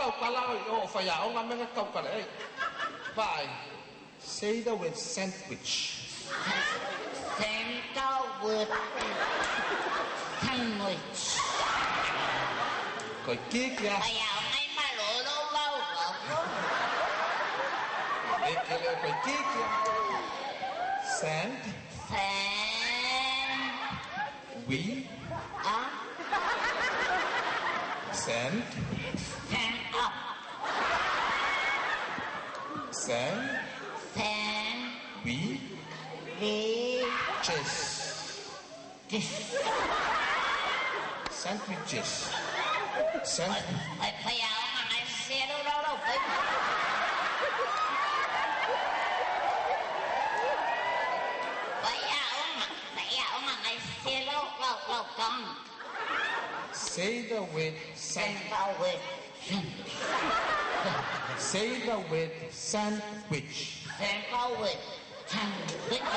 Taukala o whaiaonga me nga taukala ei. Vai. Say the word sandwich. Sandalwood sandwich. Koe kiki a. Whaiaonga i malolo vau vau. Le kele o koe kiki a. Sand. Sand. We. A. Sand. Sand up. Sand. Sand. We. We. Chess. This. Sandwiches. Sand. Whaiaonga ngai selo lau lau whai. Whaiaonga ngai selo lau lau kang. Say the word sand. Sandalwood. Say the word sandwich. Sandalwood. Sandwich.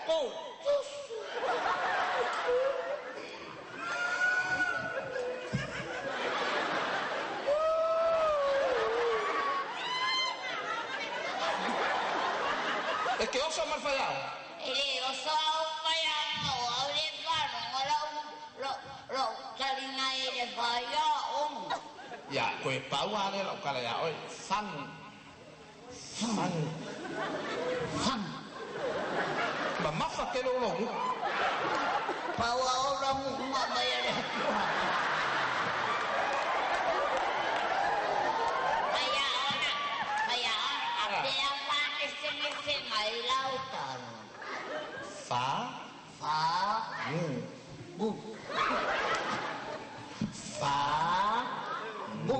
Go. E ke oso mal whaiao? E le oso au whaiaonga o au le whanonga lau lau taringa e le whaiaonga. Ia, koe pau a le lau kala ia oi. Fang. Fang. Fang. Ma mafa ke lo longu. Pau a o rangu hunga mai a le hatua. Whaiaonga, whaiaonga, a pea wha ese ngese ngai lau tala. Fa. Fa. Ngu. Ngu. Fa. Ngu.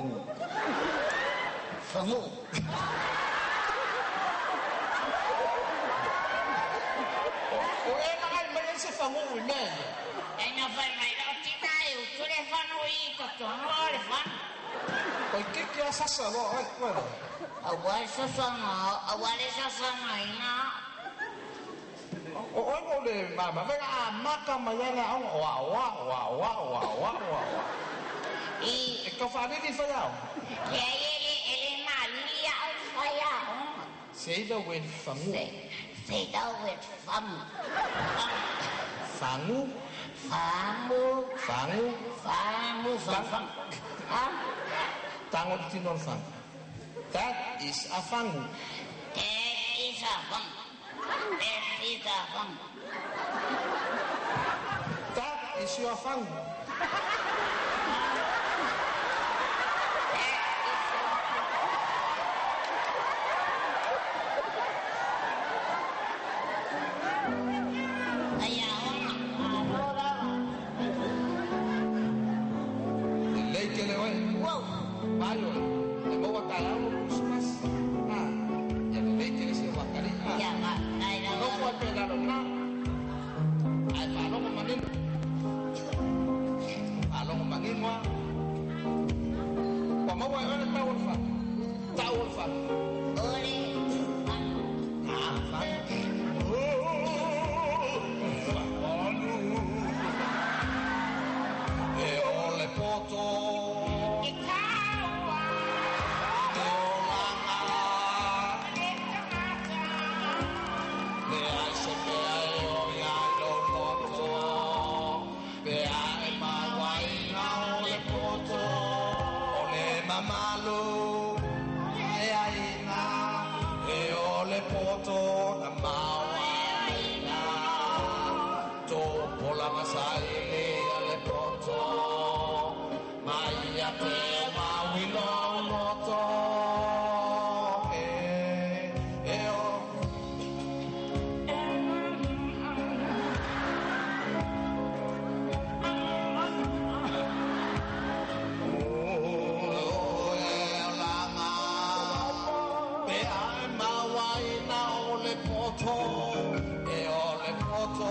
Fa ngu. O e ngai mai e se fa ngu i mea. E na whai mai rau tina e utu le whanu i totono o le whanu. Koe kiki a sasa loa oi koe lo. Aua e sasanga, aua le sasanga ina. O oi mo le mama, venga a maka mai ana aonga oa oa oa oa oa oa oa oa. I. E ka whanini whaiao. Ke ai ele, ele malili au whaiaonga. Say the word fangu. Say the word fangu. Fangu. Fangu. Fangu. Fangu, fang, fang. Ha? Tango tinon fangu. That is a fangu. That is a fangu. That is a fangu. That is your fangu. That is your Whaiaonga, alo rawa. Le kele oe. Wow. Vai oe. E maua tai au Christmas. Ah. Ia le kele se wakari. Ah. Ia ma, nai rawa. No kua pe lalo na. Ai whalongo manino. Whalongo mangingoa. Kua maua e oe le tau o le wha. Tau o le wha. Ore whanu. Ah, whanu. Whanu. E o le poto. E taua. E o langa. Le tangata. Le ai se pea e o ia i lo poto. Pea e mawai ngā o le poto. O le mamalu. E ai ngā. E o le poto na mawai ngā. Tō pola masai le a le poto. Mai a te maui lo moto. E, e o. E o le poto.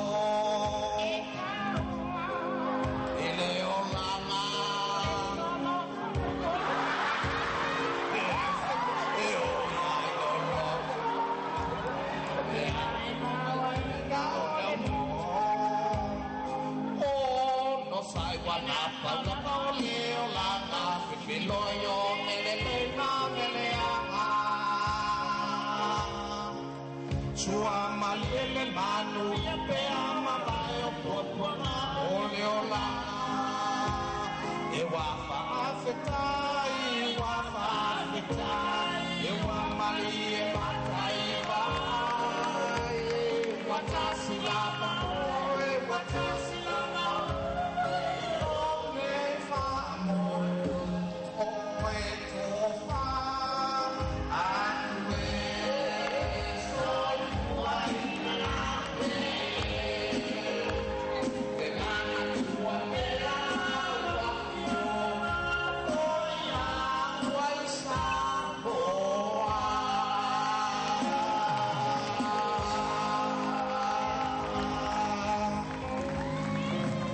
E le o langa. E o mai o lo. E Lapa o le olaga fefiloi o mele leina mele aga. Sua malele manu ia pea mavae o puapuaga o le olaga. E wa faafetai.